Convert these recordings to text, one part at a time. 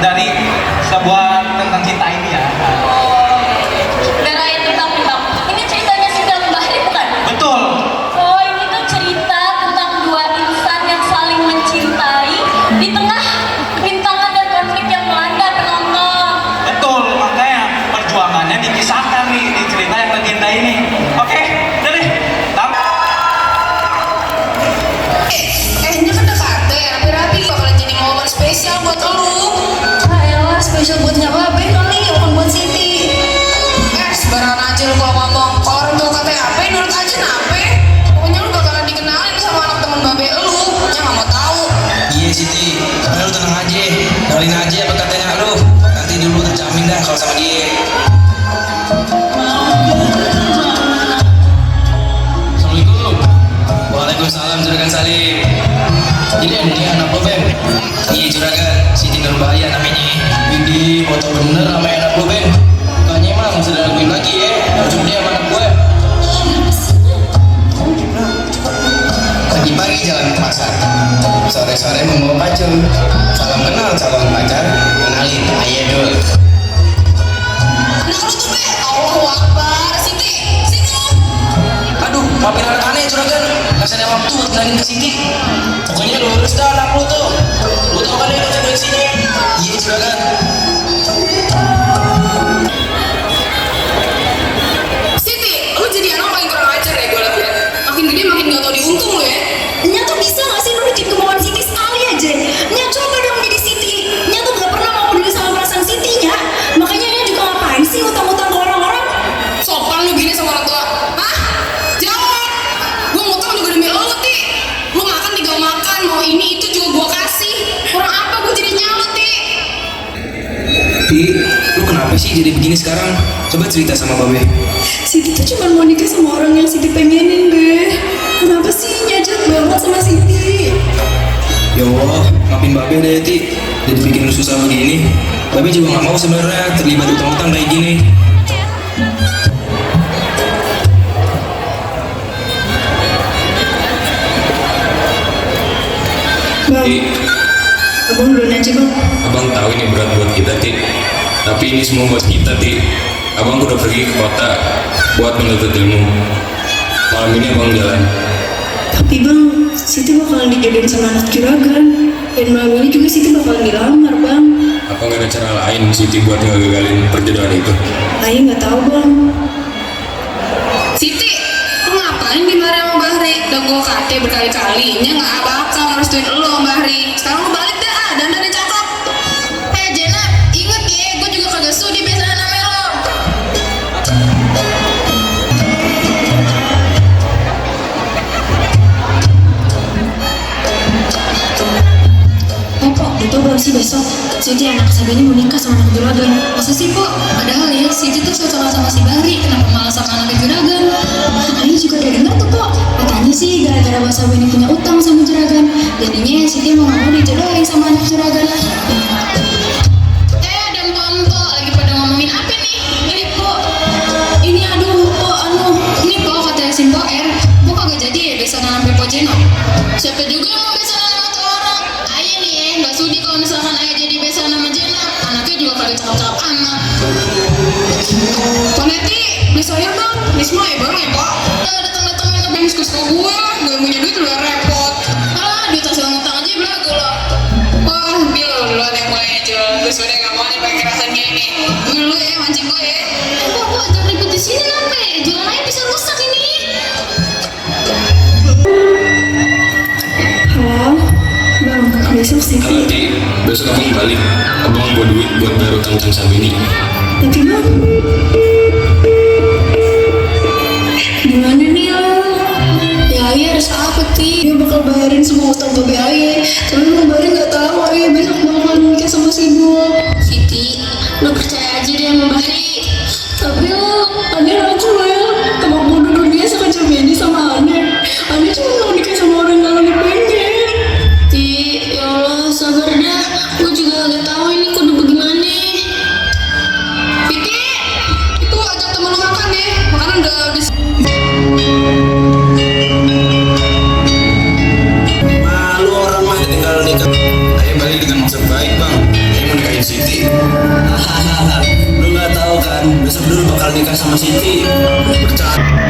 dari sebuah tentang cinta ini ya. Darah yang hitam-hitam. Ini ceritanya Siti dan Bahri bukan? Betul. Oh, ini tuh cerita tentang dua insan yang saling mencintai di tengah kebintangan dan konflik yang melanda penonton. Betul, makanya perjuangannya dikisahkan nih di cerita yang legenda ini. Oke, udah deh. Ini kan Jakarta ya, rapi-rapi bakalan jadi momen spesial buat lu. Elah, spesial buat siapa? Ben kali, bukan buat Siti. Sembarangan aja lu kalau ngomong. Kalau orang tua katanya apa, nurut aja nape. Pokoknya lu bakalan dikenalin sama anak temen babe lu. Nya nggak mau tahu. Iya Siti, tapi lu tenang aja, kenalin aja apa katanya lu. Nanti dulu terjamin dah kalau sama dia. Assalamualaikum. Waalaikumsalam Juragan Salim. Ini anak lu Ben. Iya Juragan, Siti Nurbaya namanya. Widih, foto bener sama anak lu Ben. Mukanya emang bisa diraguin lagi ya. Ujung dia sama anak gue. Pagi-pagi jalan ke pasar, sore-sore membawa pacar. Salam kenal calon pacar, kenalin ayah dul. Nah lu tuh be, Allahu Akbar. Siti, sini lu. Aduh, maafin anak aneh Juragan, kasih ada waktu buat kenalin ke Siti. Pokoknya lu urus dah anak lu tuh. Lu tau kan ya dari sini? Iya Juragan. Siti, lu jadi anak paling kurang ajar ya gue liat. Makin gede makin gak tau diuntung lu ya. Nya tuh bisa gak sih nurutin kemauan Siti sekali aja? Nya coba dong jadi Siti. Nya tuh gak pernah mau peduli sama perasaan Sitinya. Makanya Nya juga ngapain sih utang-utang ke orang-orang? Sopan lu gini sama orang tua. Hah? Jawab. Gue ngutang juga demi lu, Ti. Lu makan tinggal makan, mau ini itu juga gue kasih. Kurang apa gue jadi nyalut, Ti? Ti, lu kenapa sih jadi begini sekarang? Coba cerita sama Babe. Siti tuh cuma mau nikah sama orang yang Siti pengenin, Be. Kenapa sih nyajat banget sama Siti? Ya Allah, maafin Babe deh Ti. Jadi bikin lu susah begini. Babe juga gak mau sebenarnya terlibat utang-utang kayak gini. Bang, Ti, abang duluan aja, Bang. abang tahu ini berat buat kita, Ti. Tapi ini semua buat kita, Ti. Abang udah pergi ke kota buat menuntut ilmu. Malam ini abang jalan. Tapi Bang, Siti bakalan dijodohin sama anak juragan. Dan malam ini juga Siti bakalan dilamar, Bang. Apa nggak ada cara lain Siti buat ngegagalin perjodohan itu? Ayo nggak tahu, Bang. Siti, lu ngapain dimarahin sama Bahri? Udah gue kate berkali-kali, nya gak bakal ngerestuin lu sama Bahri. Sekarang lu balik dah, dandannya cakep. Jenab, inget ya, gue juga kagak sudi besaran sama lo. Pok, itu belum sih besok Siti anak Sabeni mau nikah sama anak juragan. Masa sih, Pok? Padahal ya, Siti tuh cocok sama si Bahri. Kenapa malah sama anak juragan? Ayo juga udah dengar tuh, Pok. Katanya sih gara-gara Mbak Sabeni punya utang sama juragan. Jadinya Siti mau nggak mau dijodohin sama anak juragan. Ada empok-empok lagi pada ngomongin apa nih? Pok, ini aduh, Pok, Ini Pok kata si Pok Pok kagak jadi ya besaran sampai Pok Jeno. Siapa juga yang mau besaran sama tuh orang? Ayah nih ya, nggak sudi kalau misalkan ayah jadi besaran sama Jeno. Anaknya juga kagak cakep-cakep amat. Pak Neti, beli saya dong. Beli semua ya bang ya Pak. Datang-datangin ke biskus ke gue. Gue punya duit udah repot. Alah, duit hasil ngutang aja belagu lo. Wah, bil duluan yang mulai jual. Gue sudah nggak mau nih pakai kerasan ini. Gue dulu ya mancing gue ya. Pok, jangan ribut di sini kenapa ya? Jualan aja bisa rusak ini. Halo, Bang, besok Halo, Siti. Ti. Besok abang balik. Abang bawa duit buat bayar utang-utang sama ini. Tapi Bang, gimana nih lo? Ya ayah harus apa Ti? Dia bakal bayarin semua utang ke Ayah. Tapi Bang Bari nggak tahu Ayah besok bakal nikah sama si Bob. Siti, lo percaya aja deh sama Bahri. Tapi lo, Ane aku lo ya. Teman bodoh dunia sekejam ini sama Ane. Ane cuma mau nikah sama orang yang lagi pengen. Ti, ya Allah sabar dah. Gue juga gak tahu ini kudu bagaimana. Siti, itu ajak temen lo makan deh. Makanan udah habis. Malu orang mah tinggal nikah. Ayah balik dengan maksud baik Siti. Hahaha, lu nggak tahu kan, besok dulu bakal nikah sama Siti. Bercanda.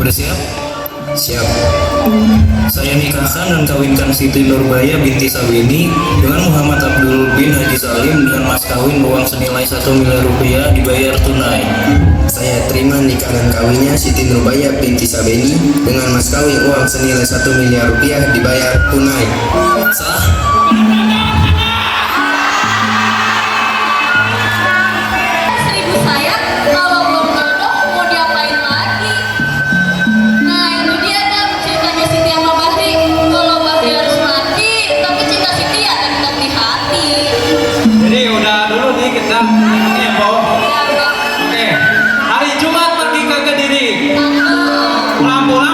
Udah siap? Siap. Saya nikahkan dan kawinkan Siti Nurbaya binti Sabeni dengan Muhammad Abdul bin Haji Salim dengan mas kawin uang senilai 1 miliar rupiah dibayar tunai. Saya terima nikah dan kawinnya Siti Nurbaya binti Sabeni dengan mas kawin uang senilai 1 miliar rupiah dibayar tunai. Sah? Seribu sayap, kalau belum jodoh mau diapain lagi? Nah itu dia kan ceritanya Siti sama Bahri. Kalau Bahri harus mati, tapi cinta Siti ya tetap di hati. Jadi udah dulu nih kita info. Ya, Bang. Oke, hari Jumat pergi ke Kediri. Tanggal Pulang-pulang